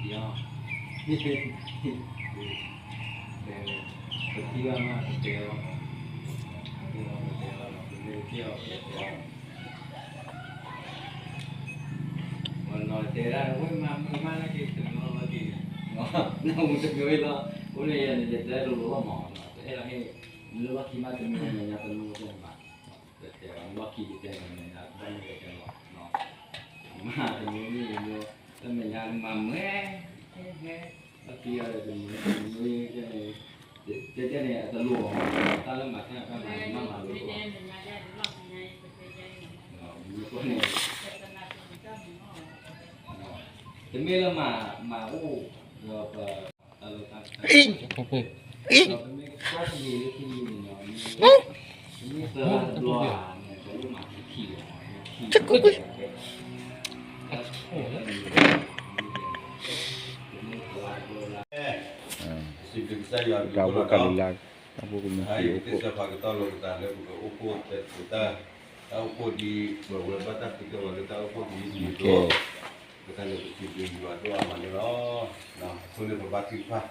ပထံၣ်ဘၣ်မး ပတဲအီၤ, ပတဲအီၤ ပတဲအီၤ ပမ့ၢ်တထံၣ်အီၤ ပတဲအီၤ ပနီၤတဲဒၣ် ဝဲမၤမုာ်မးနာ်က့ၤ တမံၤလီၤက့ၤ, နမူတမံၤလီၤ, အိၣ်န့ၣ်ယၤန့ၣ် ယတဲလိၤလိၤလီၤမး, တအဲၣ်ဒိးဟ့ၣ်, မ့ၢ်လၢလီၢ်ခံမး တမံၤမဲာ်ညါတမံၤတဲမး, ပတဲအီၤ လီၢ်ခံယတဲမဲာ်ညါ တဘၣ်မ့ၢ်တဲလီၤ, မၤတမံၤမံၤမံၤ တမဲာ်ညါမၤမွဲ, ဟဲ လီၢ်ခံယၤတမံၤမံၤ တဲန့ၣ် တဲန့ၣ် အတလိၣ်ဘၣ်, တၢ်လၢမၤခဲအံၤ တၢ်မၤမၤလိၤလိၤ တမ့ၢ်လၢမၤ မၤအိၣ် ဒီးပ တၢ်အိၣ်ဖှိၣ်ကလံၤလါ တၢ်အိၣ်ဖှိၣ်ကမံးတံာ်အိၣ်ဖှိၣ် တၢ်အိၣ်ဖှိၣ်ဒ် ပဝဲဘၣ်တၢ်ဖံးတၢ်မၤလၢတၢ်အိၣ်ဖှိၣ်ကမံးတံာ်အဃိ ပတၢ်လဲၤပစံးဘျုးယွၤဒိၣ်အါမးန့ၣ်လီၤ. အဃိန့ၣ် ပဘါထုကဖၣ်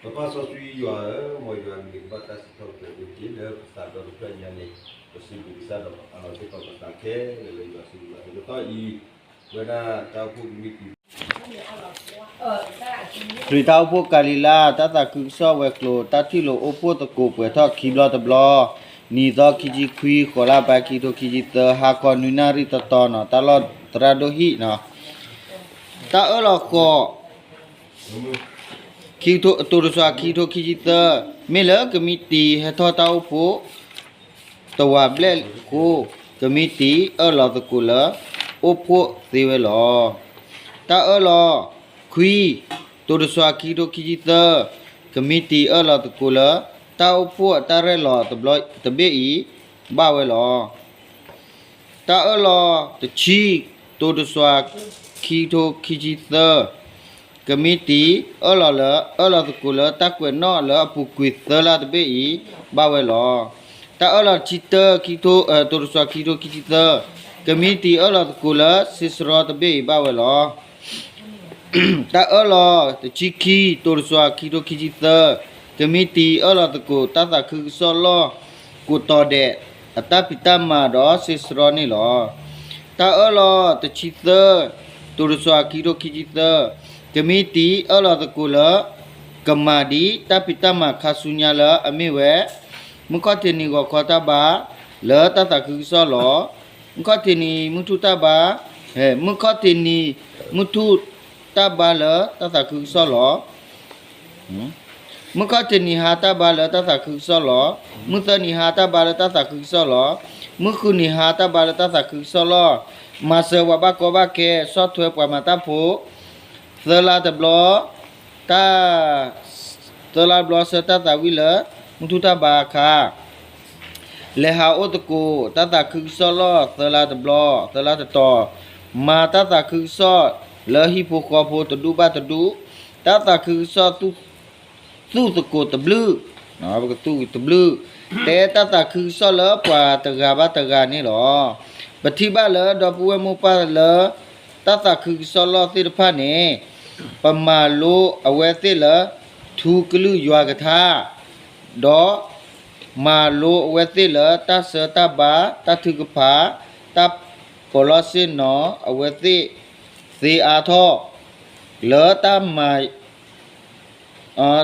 ပပၢ်စီဆှံယွၤဧၢ, မ်ယွၤအမံၤကဘၣ်တၢ်စံးထီၣ်ပတြၢၤအပူၤတက့ၢ်. လၢပသးဒီတဖျၢၣ်ညါန့ၣ် ပစံးဘျုးကစၢ်ဒီးအလီၤစ့ၢ်ကီးပသးခဲလၢာ်လၢယွၤစံးဘျုးဘၣ်သုကတီၢ်အံၤ, ဝဲဒၣ်တၢ်အိၣ်ဖှိၣ်ကမံးတံာ် ခရံာ်တၢ်အိၣ်ဖှိၣ်ကၤလံၤလါ တၢ်သးခုကစီၣ်ဝဲၤကျိၤ တၢ်ထံၣ်လိာ်အိၣ်ဖှိၣ်သကိးပှဲၤထီၣ်ခံဘျီတဘျီ, နံၣ်သီခံဆံခွံ ဃိးလါဘါ ခံကထိခံဆံသၢ ဟါခီနွံနၣ်ရံၣ်တီတီနီၤ, တၢ်လီၢ်သရၣ်ဒိၣ်ဟံၣ်နီၤ, တၢ်အၢၣ်လီၤဃီၤ ခံကထိ တိၤတစွၤခံကထိခံဆံသၢ, မ့ၢ်လၢကမံးတံာ်ဟဲထီၣ်တၢ်အိၣ်ဖှိၣ် တဝာ်ဘျဲၣ်အဃိ, ကမံးတံာ်အၢၣ်လီၤသကိးလၢ အိၣ်ဖှိၣ်သ့ဝဲလီၤ. တၢ်အၢၣ်လီၤခွံ တိၤတစွၤခံကထိခံဆံသၢ, ကမံးတံာ်အၢၣ်လီၤသကိးလၢ တၢ်အိၣ်ဖှိၣ်အတၢ်ရဲၣ်လီၤတဘ့ၣ်အံၤ ဘၣ်ဝဲလီၤ. တၢ်အၢၣ်လီၤတဆံ တိၤတစွၤခံကထိခံဆံသၢ, ကမံးတံာ်အၢၣ်လီၤလၢ အၢၣ်လီၤသကိးလၢတၢ်ကွဲးနီၣ်လၢအပူၤကွံာ်သၢလါတဘ့ၣ်အံၤ ဘၣ်ဝဲလီၤ. တၢ်အၢၣ်လီၤတဆံတၢ ခံကထိ တိၤတစွၤခံကထိခံဆံသၢ, ကမံးတံာ်အၢၣ်လီၤသကိးလၢ စ့စရီတဘ့ၣ်အံၤဘၣ်ဝဲလီၤ. တၢ်အၢၣ်လီၤတဆံခံ တိၤတစွၤခံကထိခံဆံသၢ, ကမံးတံာ်အၢၣ်လီၤသကိး တၢ်သးခုကစီၣ်လီၢ် ကိးတီၤဒဲး အတၢ်ဖံးတၢ်မၤဒီးစ့စရီန့ၣ်လီၤ. တၢ်အၢၣ်လီၤတဆံသၢ တိၤတစွၤခံကထိခံဆံသၢ, ကမံးတံာ်အၢၣ်လီၤသကိးလၢ ကမၤဒ်တၢ်ဖံးတၢ်မၤခါဆူညါလၢအမ့ၢ်ဝဲ မုၢ်ခီၣ်ထံးနံၤဂီၤခီတၢ်ဘါ လၢတၢ်သးခုကစီၣ်လီၤ. မုၢ်ခီၣ်ထံးနံၤမုၢ်ထူၣ်တၢ်ဘါ, မုၢ်ခီၣ်ထံးနံၤ မုၢ်ထူၣ်တၢ်ဘါလၢတၢ်သးခုကစီၣ်လီၤ. မုၢ်ခီၣ်ထံးနံၤဟါတၢ်ဘါလၢတၢ်သးခုကစီၣ်လီၤ. မုၢ်သၢနံၤဟါတၢ်ဘါလၢတၢ်သးခုကစီၣ်လီၤ. မုၢ်ဃုနံၤဟါတၢ်ဘါလၢတၢ်သးခုကစီၣ်လီၤ. မၤစၢၤပှၤဘၣ်ကီဘၣ်ခဲ ဆီၣ်ထွဲပှၤမၤတၢ်ဖိ သၢလါတဘျီ တၢ် သၢလါတဘျီဆၢတၢ်သးဝံၣ်လၢ မုၢ်ထူၣ်တၢ်ဘါအခါ လဲၤဟးအိၣ်သကိး တၢ်သးခုကစီၣ်လီၢ် သၢလါတဘျီ သၢလါတတီၤ, မၤတၢ်သးခုကစီၣ်လၢဟံၣ်ဖိဃီဖိတဒူၣ်ဘၣ်တဒူၣ်, တၢ်သးခုကစီၣ် သူၣ်သကိးတဘျုး, ပကသူၣ်တဘျုး, တဲတၢ်သးခုကစီၣ်လၢပှၤတဂၤဘၣ်တဂၤန့ၣ်လီၤ. ပထံၣ်ဘၣ်လၢဒီပုၢ်ဝဲၢ်မိၢ်ပၢ်လၢ တၢ်သးခုကစီၣ်လီၢ်သ့ၣ်တဖၣ်န့ၣ် ပမၤလိအဝဲသ့ၣ်လၢ ထူကလုၢ်ယွၤကထါ ဒီး မၤလိအဝဲသ့ၣ်လၢတၢ်ဆၢတၢ်ဘါ တၢ်ထုကဖၣ် တၢ်ပီးလီၢ်ဆ့ၣ်နီၤ အဝဲသ့ၣ် သ့အါထီၣ် လၢတၢ်မၤ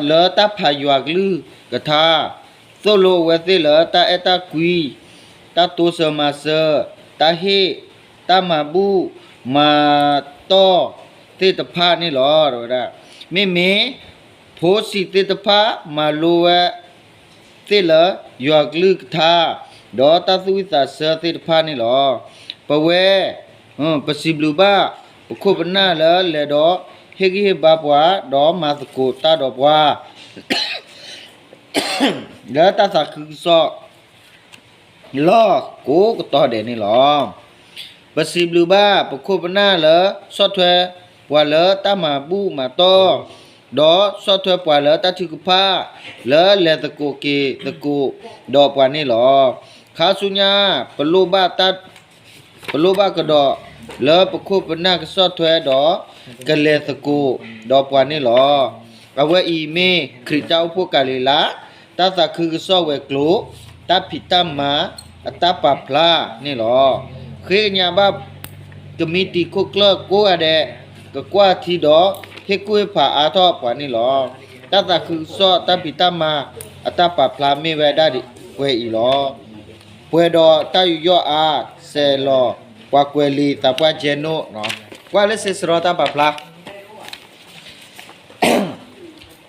လၢတၢ်ဖးယွၤကလုၢ်ကထါ, သိၣ်လိအဝဲသ့ၣ်လၢတၢ်အဲၣ်တၢ်ကွံ, တၢ်တိစၢၤမၤစၢၤ, တၢ်ဟ့ၣ်, တၢ်မၤဘူၣ်မၤတီၢ်သ့ၣ်တဖၣ်န့ၣ်လီၤ. မ့မ့ၢ် ဖိဆံးသ့ၣ်တဖၣ် မၤလိဝဲ သ့ၣ်လၢယွၤကလုၢ်ကထါ, ဒီးတၢ်သူၣ်ဝံၣ်သးဆၢသ့ၣ်တဖၣ်န့ၣ်လီၤ. ပဝဲ ပစံးဘျုးဘၣ် ပခိၣ်ပနၢ်လၢလဲၤဒီး ဟ့ၣ်ဂံၢ်ဟ့ၣ်ဘါပှၤ ဒီးမၤသကိးတၢ်ဒီးပှၤ လၢတၢ်သးခုကစီၣ် လီၢ်ကိးကတီၤဒဲးန့ၣ်လီၤ. ပစံးဘျုးဘၣ် ပခိၣ်ပနၢ်လၢ ဆီၣ်ထွဲပှၤလၢတၢ်မၤဘူၣ်မၤတီၢ်, ဒီးဆီၣ်ထွဲပှၤလၢတၢ်ထုကဖၣ် လၢလဲၤသကိးက့ၤသကိးဒီးပှၤန့ၣ်လီၤ. ခါဆူညါ ပလိၣ်ဘၣ်တၢ် ပလိၣ်ဘၣ်ကဒီးလၢပခိၣ်ပနၢ်ကဆီၣ်ထွဲဒီး ကလဲၤသကိးဒီးပှၤန့ၣ်လီၤ. အဝဲအံၤမ့ၢ်ခရံာ်တၢ်အိၣ်ဖှိၣ်ကၤလံၤလါ တၢ်သးခုကစီၣ်ဝဲၤကျိၤ တၢ်ဖံးတၢ်မၤအတၢ်ပာ်ဖျါန့ၣ်လီၤ. ဃ့ကညးဘၣ် ကမံးတံာ်ခိၣ်ကျၢၢ်ကိးဂၤဒဲး ကကွၢ်ထံဒီး ဟ့ၣ်ကူၣ်ဟ့ၣ်ဖးအါထီၣ်ပှၤန့ၣ်လီၤ. တၢ်သးခုကစီၣ်တၢ်ဖံးတၢ်မၤအတၢ်ပာ်ဖျါမ့ၢ်ဝဲဒၣ်ပှဲၤအံၤလီၤ. ပှဲၤဒီးတၢ်ယူးယီၣ်အါ စဲးလီၤ ပှၤကွဲးလံာ်သးပှၢ်ကဲနိၣ်, ကွၢ်လၢစ့စရီတၢ်ပာ်ဖျါ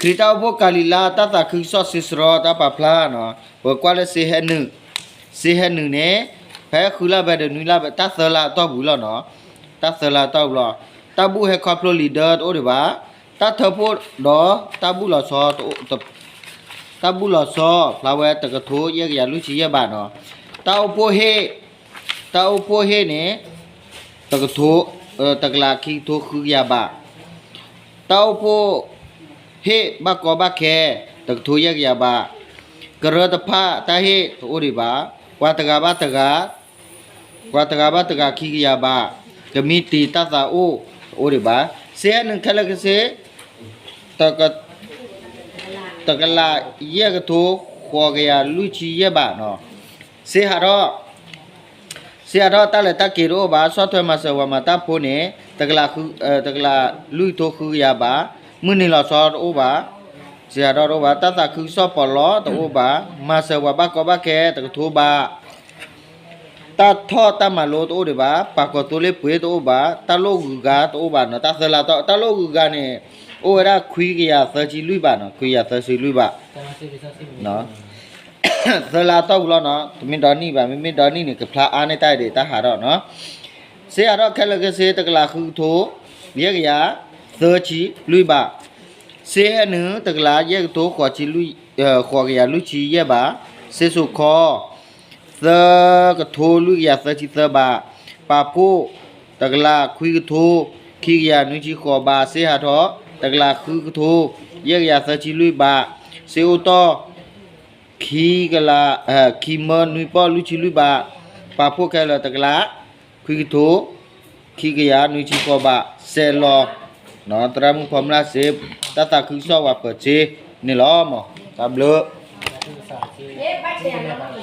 ခရံာ်တၢ်အိၣ်ဖှိၣ်ကၤလံၤလါ တၢ်သးခုကစီၣ်စ့စရီတၢ်ပာ်ဖျါန့ၣ်, ပကွၢ်လၢစ့ဟဲနုာ်, စ့ဟဲနုာ်န့ၣ် ဖဲဃုလါဖဲဒီးနွံလါဖဲ တၢ်သၢလါအတီၢ်ပူၤလီၤန့ၣ်, တၢ်သၢလါအတီၢ်ပူၤလီၤ. တၢ်ဘူၣ်ဟဲခီဖျိလံၤဒၢတအိၣ်ဒံးဘၣ်, တၢ်ထၢဖှိၣ်ဒီးတၢ်ဘူၣ်လီၤဆီ တၢ်ဘူၣ်လီၤဆီ ဖျါဝဲတကထိယဲၢ်ကယၤလွံၢ်ဆံယဲၢ်ဘးန့ၣ်, တၢ်အိၣ်ဖှိၣ်ဟ့ၣ်, တၢ်အိၣ်ဖှိၣ်ဟ့ၣ်န့ၣ် တကထိ, တကလးခံကထိဃုကယၤဘး, တၢ်အိၣ်ဖှိၣ်ဟ့ၣ်ဘၣ်ကီဘၣ်ခဲ တကထိယဲၢ်ကယၤဘး, ကရၢတဖၣ်တၢ်ဟ့ၣ်တအိၣ်ဒံးဘၣ်, ပှၤတဂၤဘၣ်တဂၤ, ပှၤတဂၤဘၣ်တဂၤခံကယၤဘး, ကမံးတံာ်တၢ်သးအိၣ်တအိၣ်ဒံးဘၣ်, စ့ဟဲနုာ်ခဲလၢာ်ခဲဆ့ တကလးယဲၢ်ကထိဃိးကယၤလွံၢ်ဆံယဲၢ်ဘးန့ၣ်, စ့ဟးထီၣ် စ့ဟးထီၣ်တၢ်လဲၤတၢ်က့ၤတအိၣ်ဘၣ်, ဆီၣ်ထွဲမၤစၢၤပှၤမၤတၢ်ဖိန့ၣ် တကလး, တကလးလွံၢ်ကထိဃုကယၤဘး, မုၢ်နံၤလီၤဆီတအိၣ်ဘၣ်, စ့ဟးထီၣ်တအိၣ်ဘၣ်, တၢ်သးခုကစီၣ်ပီးလီတအိၣ်ဘၣ်, မၤစၢၤပှၤဘၣ်ကီဘၣ်ခဲတကထိဘး တၢ်ထီၣ်တၢ်မၤလိတအိၣ်ဒံးဘၣ်, ပာ်ကီၤသိလ့ၣ်ပှ့ၤတအိၣ်ဘၣ်, တၢ်လိၣ်ဂုၤဂၤတအိၣ်ဘၣ်န့ၣ်, တၢ်သၢလါတီၢ်, တၢ်လိၣ်ဂုၤဂၤန့ၣ် အိၣ်ဝဲဒၣ်ခွံကယၤသၢဆံလွံၢ်ဘးန့ၣ်, ခွံကယၤသၢဆံလွံၢ်ဘး, သၢလါတီၢ်ပူၤလီၤန့ၣ်, တမ့ၢ်ဒီနံၣ်ဘၣ်, မ့မ့ၢ်ဒီနံၣ်န့ၣ် ကဖျါအါန့ၢ်တၢ်အံၤဒံးတၢ်ဟးထီၣ်န့ၣ်, စ့ဟးထီၣ်ခဲလၢာ်ခဲဆ့ တကလးဃုကထိ ယဲၢ်ကယၤသၢဆံလွံၢ်ဘး, စ့ဟဲနုာ် တကလးယဲၢ်ကထိ ဃိးကယၤလွံၢ်ဆံယဲၢ်ဘး, စ့စိာ်ခီ သၢကထိလွံၢ်ကယၤသၢဆံသၢဘး, ပာ်ဖှိၣ် တကလးခွံကထိ ခံကယၤနွံဆံဃိးဘး, စ့ဟးထီၣ် တကလးဃုကထိ ယဲၢ်ကယၤသၢဆံလွံၢ်ဘး, စ့အိၣ်တီၢ် ခံကလး, ခံမၢနွံပီၢ်လွံၢ်ဆံလွံၢ်ဘး, ပာ်ဖှိၣ်ခဲလၢာ် တကလးခွံကထိ ခံကယၤနွံဆံဃိးဘး, စဲးလီၤ သရၣ်မုၣ်ဖီမုၢ်လၢ်စ့ တၢ်သးခုကစီၣ်ဝဲပၢၤစ့န့ၣ်လီၤမး, တၢ်ဘျုး တၢ်သးခုကစီၣ်စ့မး တအိၣ်ဘၣ်လၢစုလိၤအိၣ်ကလီၤ, စုလိၤန့ၣ်အိၣ်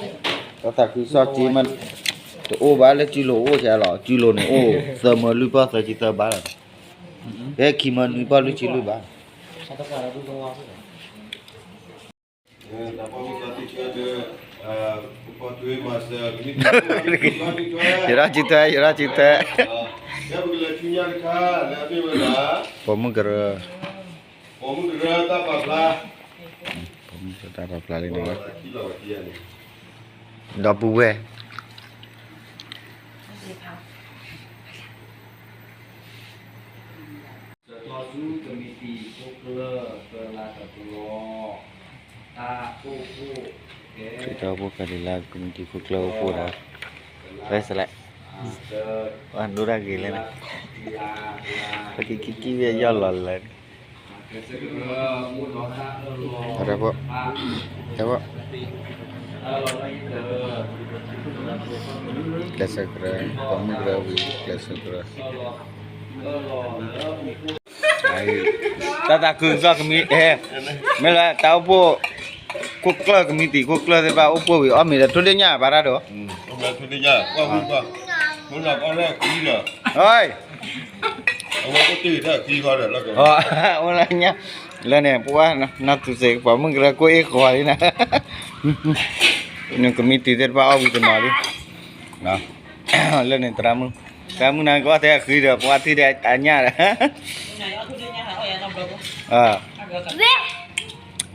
သၢမၢလွံၢ်ပီၢ်သၢဆံသၢဘးလီၤ, ဖဲခံမၢနွံပီၢ်လွံၢ်ဆံလွံၢ်ဘး ယရၢ်စုထွဲ ယရၢ်စုထွဲ ပိာ်မုၣ်ကရၢ, ပိာ်မုၣ်ကရၢတၢ်ပာ်ဖျါလံန့ၣ်, ဒီပုၢ်ဝဲၢ် တတီၤဆူကမံးတံာ်ခိၣ်ကျၢၢ်သၢလါတဘျီ, တၢ်အိၣ်ဖှိၣ် ခရံာ်တၢ်အိၣ်ဖှိၣ်ကၤလံၤလါ ကမံးတံာ်ခိၣ်ကျၢၢ်အိၣ်ဖှိၣ်ဒီး ဝဲစလဲၣ်, ဝဲဒိတၢ်ဂ့ၤလဲၣ်န့ၣ်, ပကခံကံၣ်ဝဲယီၢ်လီၤလၢ တၢ်ဖိ, တၢ်ဖိ, ကျဲးစၢးကြၢး, ပိာ်မုၣ်ကြၢးဝံၤ ကျဲးစၢးကြၢး, တၢ်သးခုကစီၣ်ကမံး, မ့ၢ်လၢ တၢ်အိၣ်ဖှိၣ်ခိၣ်ကျၢၢ် ကမံးတံာ်ခိၣ်ကျၢၢ်သ့ၣ်တဖၣ် အိၣ်ဖှိၣ်ဝံၤ အီၣ်မ့ၤဒီး ထိၣ်ဒ့ၣ်ညၣ်ဘၣ်တၢ်ဒီး, အိၣ်လၢညါ, လၢန့ၣ် ပဝဲနၢ်သူစ့ၢ်ကီး ပိာ်မုၣ်ကရၢကိၣ်အ့ၣ်ဃီၤလံန့ၣ်, ကမံးတံာ်သ့ၣ်တဖၣ်အီၣ်ဝံၤတနီၤလံ, လၢန့ၣ် သရၣ်မုၣ်, သရၣ်မုၣ်န့ၣ် ကအီၣ်ထဲအဃံဒီး ပှၤထံၣ်ဒီးအညၣ်ဒီး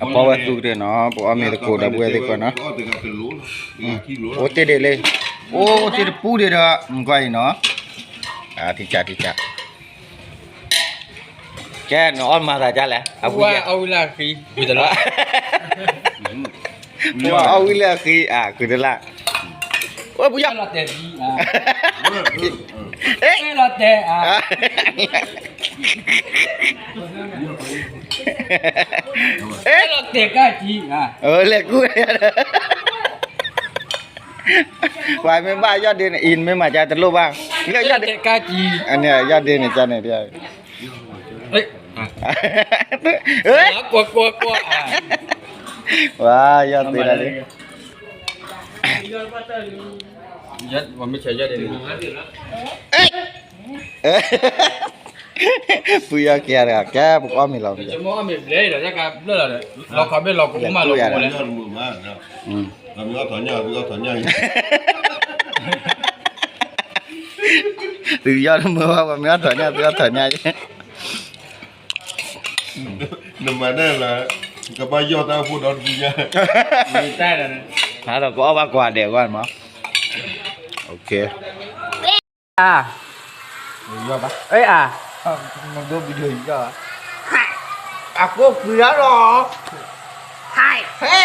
အပီဝဲသူကတၢၢ်နီၤ, ပအီၣ်မ့ၤသကိးဒီပုၢ်ဝဲၢ်သ့ၣ်ကွၢ်နီၤ, အိၣ်တ့ၢ်ဒံးလံ, အိၣ်တ့ၢ်တပူၤဒံးဒီး ကွၢ်အံၤနီၤ, ထံၣ်ကၢ်ထံၣ်ကၢ်, ကဲ နအီၣ်မၤသးဒ်လဲၣ်, အဝံလၢအဃံ, အဝံလၢအဃံ, အဃုတလၢ်, အိၣ်ပယီၤ လီၤတဲာ်, လီၤတဲာ်, လဲၤကူၣ်, ပှၤမ့ၢ်ဘၣ်ယီၢ်ဒ့န့ၣ် အံၤမ့ၢ်မၤကတလိၣ်ဘၣ်, ယီၢ်ဒ့, ယီၢ်ဒ့န့ၣ် ကန့ၣ် ကွၢ်ကွၢ်ကွၢ်ကွၢ် ဝါ ယီၢ်သ့ဒၣ်လံ ပူယီၢ်ကဲတဂၤ ကဲပကအီၣ်မ့ၤလီၤ လီၤခီဘ့ၣ်လီၤကမၣ်လီၤ သုယီၢ်တမုာ်ဘၣ် ပှၤမ့ၢ်အီၣ်ထီၣ်ညၣ် သုအီၣ်ထီၣ်ညၣ် နမၤဒၣ်လၢ ကဘၣ်ယီၢ်တၢ်အိၣ်ဖှိၣ်ဒီတဖုညါ နဒီးကအီၣ်ဘၣ်ကွၢ်ဒဲးကွၢ်မး အါ အါ နဒိဗံဒိၣ်ယီၢ် အကိးကွံာ်ဒၣ်လီၤ ဟဲ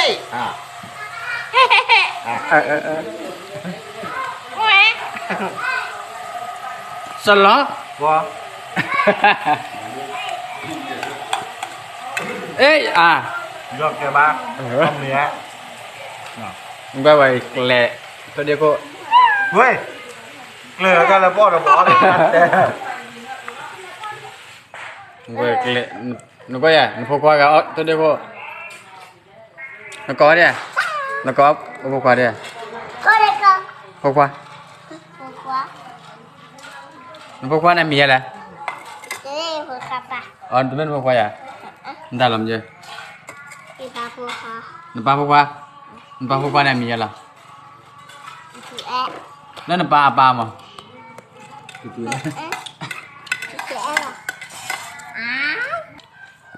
စလီၤ အ့ အါ ယီၢ်ကဲဘၣ် အမ့ၢ် ဘၣ်ဝဲကျဲ ထိၣ်ဒ့ခိၣ် ဝဲ ကျဲလၢကလၢပီၣ်ဒီးပီၣ် ဝဲကျဲ နကွၢ်ယၤ နဖိခွါဂၤအီၣ်ထိၣ်ဒ့ခိၣ် နကိးဒဲး နကိး ဖိခွါဒဲး ဖိခွါ နဖိခွါန့ၣ်မံၤယဲလဲၣ် အီ တမ့ၢ်နဖိခွါယၤ နတၢ်လီၤမ့ၢ် နပၢ်ဖိခွါ နပၢ်ဖိခွါန့ၣ်မံၤယဲလီၤ လၢနပၢ်အပၢ်မး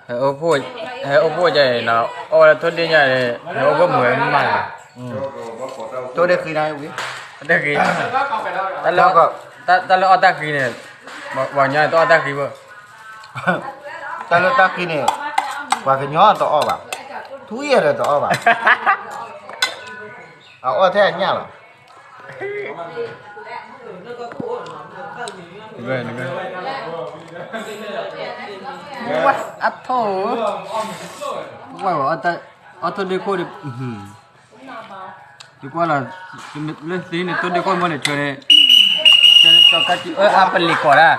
ဟဲအိၣ်ဖှိၣ် ဟဲအိၣ်ဖှိၣ်ကဲအံၤနီၤ အီၣ်ဝဲလၢထိၣ်ဒ့ညါန့ၣ် ဟဲအိၣ်ဖှိၣ်မုာ်ဝဲမးနီၤ ထိၣ်ဒ့ဃံနၤဝံၤ တၢ်လၢ တၢ်လၢအီၣ်တၢ်ဃံန့ၣ် ပှၤကညီန့ၣ်တအီၣ်တၢ်ဃံဘၣ် တၢ်လၢတၢ်ဃံန့ၣ် ပှၤကညီတအီၣ်ဘၣ် ထူယဲၢ်ဒီးတအီၣ်ဘၣ် အအီၣ်ထဲအညၣ်လီၤ အထိၣ် အီၣ်ထိၣ်ဒ့ခိၣ်ဒီး ယကွၢ်လီၤ လၢသ့န့ၣ် ထိၣ်ဒ့ခိၣ်မ့ၢ်န့ၣ် ဆၢန့ၣ် အပလံၤကိးဒၣ်